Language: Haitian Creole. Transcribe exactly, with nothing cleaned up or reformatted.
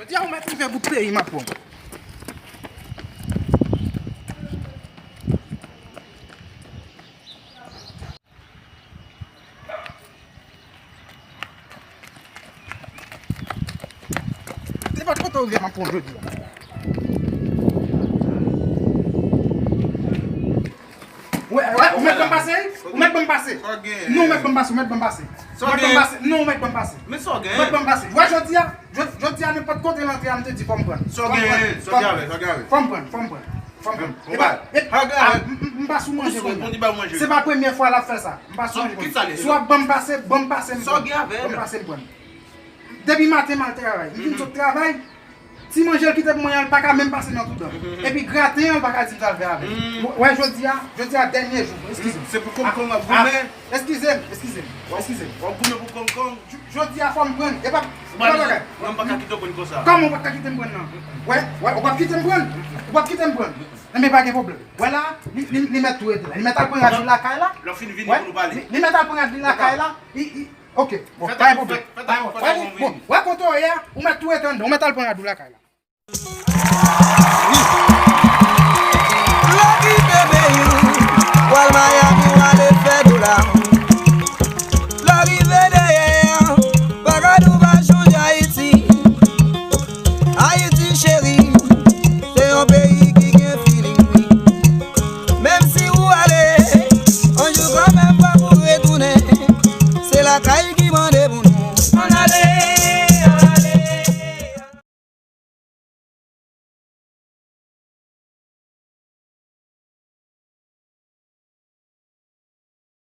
Jodi a ou mèt rive bout peyi m ap pran. Nenpòt kote ou ye m ap pran jodi a. Wè, wè, ou mèt ban m pase, wi? Ou mèt ban m pase. Sa w gen? Non, ou mèt ban m pase, ou mèt ban m pase. Sa w gen? Ou mèt ban m pase. Non, ou mèt ban m pase. Men sa w gen? Ou mèt ban m pase. Wè, jodi a, jodi, jodi a, nenpòt kote l antre a, m te di fò m pran. Sa w gen? Sa w gen avè, sa w gen avè? Fò m pran, fò m pran, fò m pran. Bon, e pa, e, a, m, m, m pa sou manje kounye a. Se pa premyè fwa l ap fè sa. M pa sou manje kounye a. Si w ap ban m pase, ban m pase, m pran. Ban m pase, m pran. Depi maten, m al travay. M vin sot travay, ti manje l kite pou mwen an, l pa ka menm pase nan tout dan. Epi graten an, l pa ka di m sa l fè avè l. Wè, jodi a, jodi a dènye jou. Eskize m. Se pou kongkong w ap goumen? Eskize m, eskize m, eskize m. W ap goumen pou kongkong? J-, jodi a fò m pran. E pa, e pa bagay. Non, m pa ka kite w pran konsa. Kòman w pa ka kite m pran nan? Wè, wè, ou p ap kite m pran? Ou p ap kite m pran? Enben, pa gen pwoblèm. Wè la, li, li, li mèt tou rete la. Li mèt al pran rad li lakay la. Lè w fin vini pou nou pale. Li, li mèt al pran rad li lakay la. Li, li, Ok, bon, pa gen pwoblèm. Pa gen pwoblèm. Bon, wè kote w ye a, ou mèt tou rete anndan, ou mèt al pran rad ou lakay la. Lè w kite peyi w, w al Miami, w ale fè dola. Lè w rive dèyè a, bagay ou pa chanje Ayiti. Ayiti cheri, se yon peyi ki gen feeling, wi. Menm si ou ale, yon jou kanmenm fòk ou retounen. Se lakay